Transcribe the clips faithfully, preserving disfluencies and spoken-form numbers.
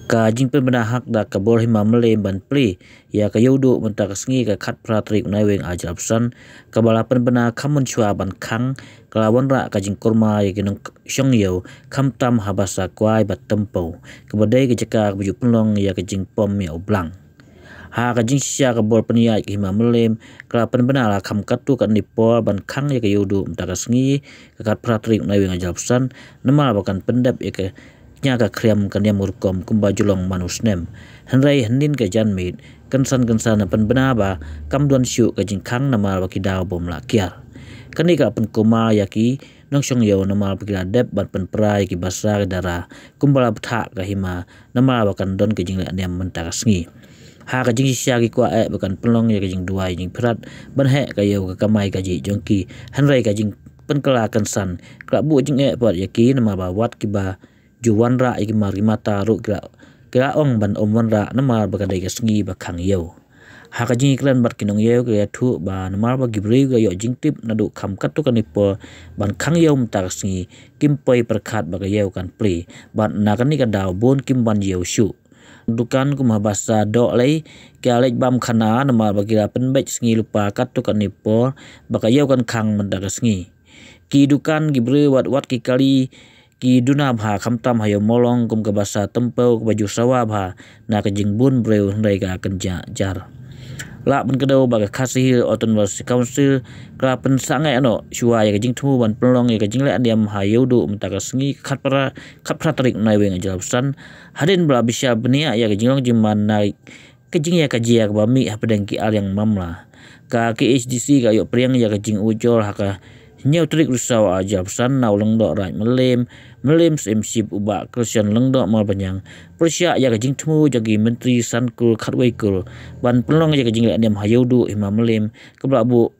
Ka jingpynbna hak da ka bor hima Mylliem ban plie ïa ka Ïewduh mynta ka sngi ka khatphra tarik u Naiwieng arhajar arphew san, kaba la pynbna kham mynshuwa ban khang, ka la wanrah ka jingkulmar ïa ki nongshong ïew, khamtam ha Basa Kwai bad Tympew, kaba dei ka jaka kaba ju pynlong ïa ka jingpom ïa u blang. Ha ka jingshisha ka bor pynïaid ka hima Mylliem ka la pynbna la kham katto katne por ban khang ïa ka Ïewduh mynta ka sngi ka khatphra tarik u Naiwieng arhajar arphew san, namar ba kan pyndep ïa ka kñia ka khriam ka niam rukom kumba ju long man u snem. Hynrei hynnin ka janmiet, kynsan kynsan la pynbna ba kam don shuh ka jingkhang namar ba ki daw bym lah kiar. Kane ka pynkulmar ïa ki nongshong ïew namar ba ki la dep ban pynpra ïa ki basa ki dara kumba la bthah ka hima namar ba kan don ka jingleh niam mynta ka sngi. Ha ka jingshisha ki kwah eh ba kan pynlong ïa ka jingduwai jingpyrkhat ban heh ka ïew ka kamai kajih jong ki, hynrei ka jingpynkylla kynsan ka la buh jingeh pat ïa ki namar ba wat kiba ju wanrah ïa ki mar ki mata ruh ki la, ki la ong ban ym wanrah namar ba ka dei ka sngi ba khang ïew. Ha ka jingïakren bad ki nongïew ki la ïathuh ba namar ba ki briew ki la ïoh jingtip naduh kham katto katne por ban khang ïew mynta ka sngi, kim poi pyrkhat ba ka ïew kan plie bad na kane ka daw bun kim wan ïew shuh. Dukan kum ha Basa Dohlei ki la leit bam khana namar ba ki la pynbeit sngi lypa katto katne por ba ka ïew kan khang mynta ka sngi. Ki dukan, ki briew bad wat ki kali ki duna bha khamtam ha Ïew Mawlong kum ka Basa Tympew kaba ju sawa bha na ka jingbun briew hynrei ka kynjah jar. Lah ban kdew ba ka Khasi Hills Autonomous Council ka la pynsangeh noh shuwa ïa ka jingthmu ban pynlong ïa ka jingleh niam ha Ïewduh mynta ka sngi ka khatphra, khatphra tarik u Naiwieng arhajar arphew san, hadien ba la bishar bniah ïa ka jinglong jingman na ka jingïakajia kaba mih hapdeng ki ariang mamla. Ka K H A D C ka ïoh pdiang ïa ka jingujor ha ka hynñiew tarik Risaw arhajar arphew san na u Lyngdoh Raid Mylliem, Mylliem Syiemship u Bah Christian Lyngdoh Marbaniang, pyrshah ïa ka jingthmu jong ki myntri san klur khatwei klur ban pynlong ïa ka jingleh niam ha Ïewduh hima Mylliem kaba la buh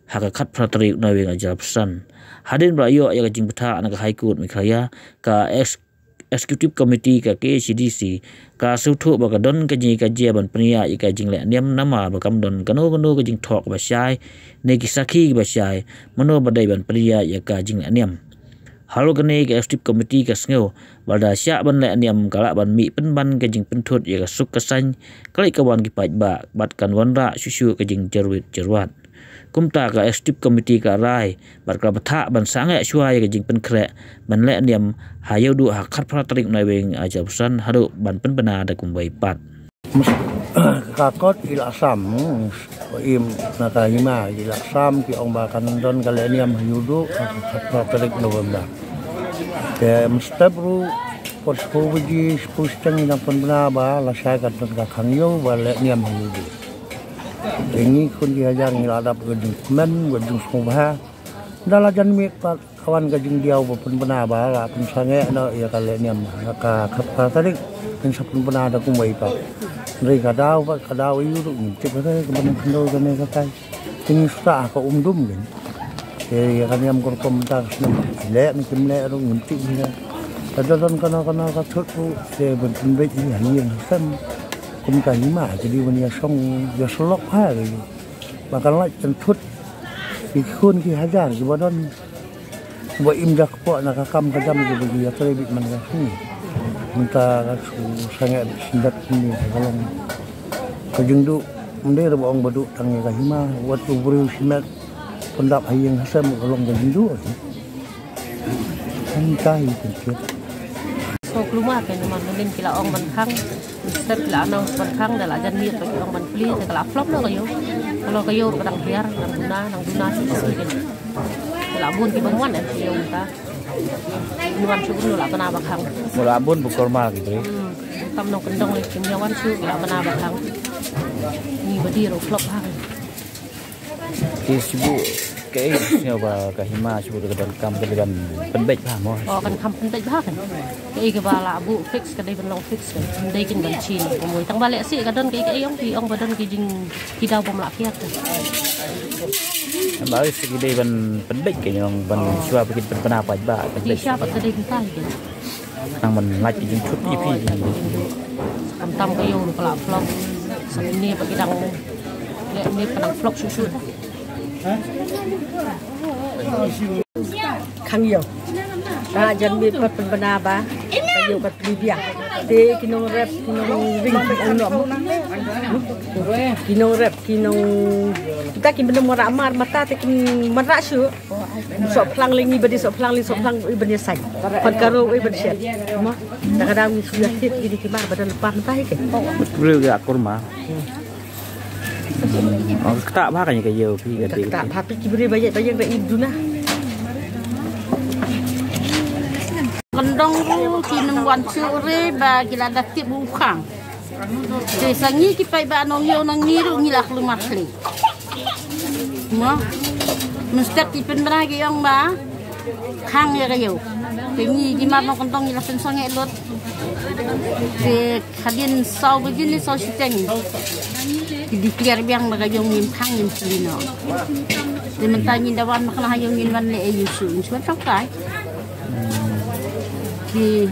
ha ka khatphra tarik u Naiwieng arhajar arphew san. Hadien ba la ïoh ïa ka jingbthah na ka High Court Meghalaya, ka ex-, Executive Committee ka K H A D C ka sngewthuh ba ka don ka jingïakajia ban pynïaid ïa ka jingleh niam namar ba kam don kano kano ka jingthoh kaba shai ne ki sakhi kiba shai mano ba dei ban pynïaid ïa ka jingleh niam. Halor kane ka Executive Committee ka sngew ba lada shah ban leh niam ka lah ban mih pynban ka jingpynthut ïa ka suk ka saiñ, ka leit ka wan ki paidbah bad kan wanrah shuh shuh ka jingjarwit jarwat. Kumta ka Executive Committee ka rai bad ka la bthah ban sangeh shuwa ïa ka jingpynkhreh ban leh niam ha Ïewduh ha khatphra tarik u Naiwieng arhajar arphew san haduh ban pynbna da kumwei pat. Ka kot ki la sam, im na ka hima ki la sam ki ong ba kan don ka leh niam ha Ïewduh ha ka khatphra tarik November. Te mynstep ruh por shiphew baje shiphew shiteng ki dang pynbna ba lashai kan don ka khang ïew ba leh niam ha Ïewduh. Te ngi khun ki hajar ngi la dap ka jingkmen ka jingsngewbha. Da la janmiet pat ka wan ka jingdiaw ba pynbna ba la pynsangeh noh ïa ka leh niam ha ka khatphra tarik. Kan sa pynbna da kumwei pat. Hynrei ka daw pat ka daw ïa u ruh ngim tip hynrei ka ban khyndew kane katai. Te ngi sah ha ka um dum kan. Te ïa ka niam ka rukom mynta ka snem leh ne kim leh ruh ngim tip hynrei. Ka da don kano kano ka thut ruh te ban pynbeit ïa ha ïing ha sem. Kum ka hima ki dei ban ïa shong ïa shlok ha ri. Ba kan lait kan thut ki khun ki hajar kiba don ba im da kpoh na ka kam ka jam kiba ki ïatrei beit man ka sngi. Mynta ka shu sangeh beit syndet kine ka long ka jingduh. Ym dei ruh ba ong ba duh tang ïa ka hima wat u briew shimet pyndap ha ïing ha sem ka long ka jingduh. Kan ka hi kan kit. Sngewkluma ka namar mynnin ki la ong ban khang, mynstep ki la announce ban khang, da la janmiet ba ki ong ban plie, te ka la flop noh ka ïew. Ka long ka ïew ba dang hiar, dang duna, dang duna shisha shisha. Ka la bun ki bym wan eh ka ïew mynta. Ki wan shuh bun la bna ba khang. Mo la bun ba kulmar ki briew. Hmm. Tam nongkyndong lei kim ïa wan shuh la bna ba khang. Ngi ba die ruh flop ha. Te shu buh kaei sngewbha ka hima shu buh ka donkam ka dei ban pynbeit bha mo. Oh, kan kham pynbeit bha kan. Kaei kaba la buh fix ka dei ban long fix kan. Ym dei kin ban shin. Kumoi tang ba leh sih ka don kaei kaei ong ki ong ba don ki jing ki daw bym lah kiar kan. Ba shu ki dei ban pynbeit ka ong ban shuwa ba kin pynbna paidbah. Ki pynbeit sha ba ka dei kita hi kan. Nang ban lait ki jingthut ïa phi. Kam tam ka ïew ka la flop. Sa ne ba ki dang leh ne ka dang flop shuh shuh. Khang ïew. Ka janmiet pat pynbna ba ka ïew ka plie biang. Te ki nongrep, ki nongring, ki nong, ki nongrep, ki nong, kita ki bynta mara mar mata te ki mara shu. Sok phlang leng i badi sok phlang leng sok phlang i badi sai. Pat karo i badi shet. Ma, ta kadang ni suya hit ini ki mar badan pan ta hi ke. Real ya kurma. Oh, kata ba kan ka yo pi ka Kata ba pi ki bri ba ya ba ya ba i duna. Kyndong ruh ki nong wan shu re ba ki la da tip u khang. Te sa ngi ki paidbah nong ïew nong ngi ruh ngi la khlem mar khlem. Mo. Mynstep ki pynbna ki ong ba khang ïa ka ïew. Te ngi ki mar nongkyndong ngi la pynsangeh lut. Te hadien saw bajin ne saw shiteng ki declare biang ba ka ïew ngim khang ngim sli noh. Te mynta ngi da wan ma ka la ha ïew ngin wan leh ïa u shu, ngin shu wan tang kai. Ki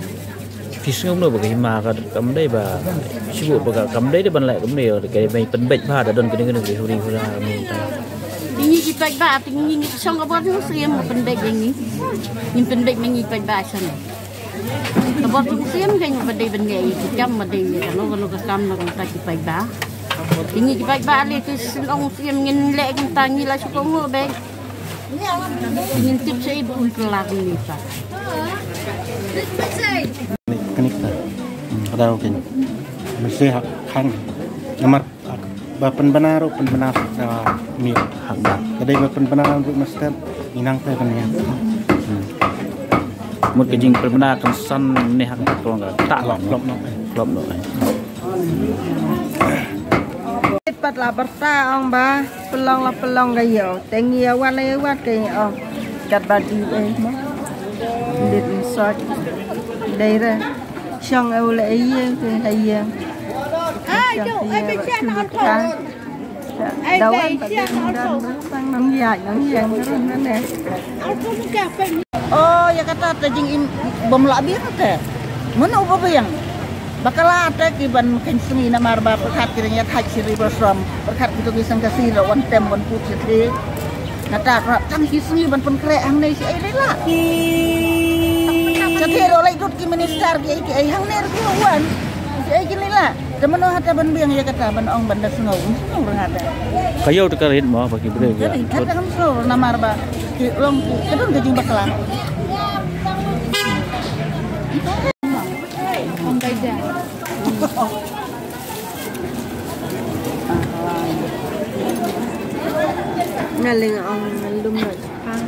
Ki sngew no ba ka hima ka kam dei ba shu ba ka kam dei de ban leh kam dei ka dei ba pynbeit ba da don kane kane ki huri hura mynta. Ngi ki paidbah te ngi ngi shong ka bor jong siem pynbeit ngi. Ngi pynbeit ma ngi paidbah shane. Ka bor jong siem ka ngi ba dei ban ngi ki kam ba dei ngi ka no ka no ka kam no ka ta ki paidbah. Ngi ki paidbah le ki sien ong siem ngin leh ngin ta ngi la shu ko ngo be. Ngin tip sa i bun pelar ni pa. Kani kata. Kada okin. Mesti hak khang. Namar ba pynbna ruh pynbna sa mi hak ba. Kadai ba pynbna ruh mesti inang te kan ya. Mut ka jingpynbna kan san ne hak ba tong ka. Tak lop lop no. Lop no. Pat la byrta ong ba pynlong la pynlong ka ïew. Te ngi ïa wan ïa wan te ong katba dei eh mo. Dit ym sot. Dei re. Shong eu le ïew te ha ïew. Ai, tu, ai, bicha na tu. Dawan pat dei dan sang nang ïa nang ïa nang ne. Oh, ïa kata te jingim bym lah biang te. Mano ba biang? Bakala te ki ban khein sngi namar ba pyrkhat ki ring ïa thait shi ri ba srom, pyrkhat kito ki seng ka siro wan tem wan put shi thie. Kata ka tang shi sngi ban pynkhreh hangne shi ei lei la. Shi thie ro lei dut ki minister ki ei ki ei hangne ro ki wan. Shi ei ki lei la. Te mano hata ban biang ïa kata ban ong ban da sngew, sngew ra hata. Ka ïew te ka rit mo ba ki briew. Ka rit hata kan sngew namar ba ki long ki ka don ka jingbakla. Ong ka ïa. Nga leng ong lum na Japan.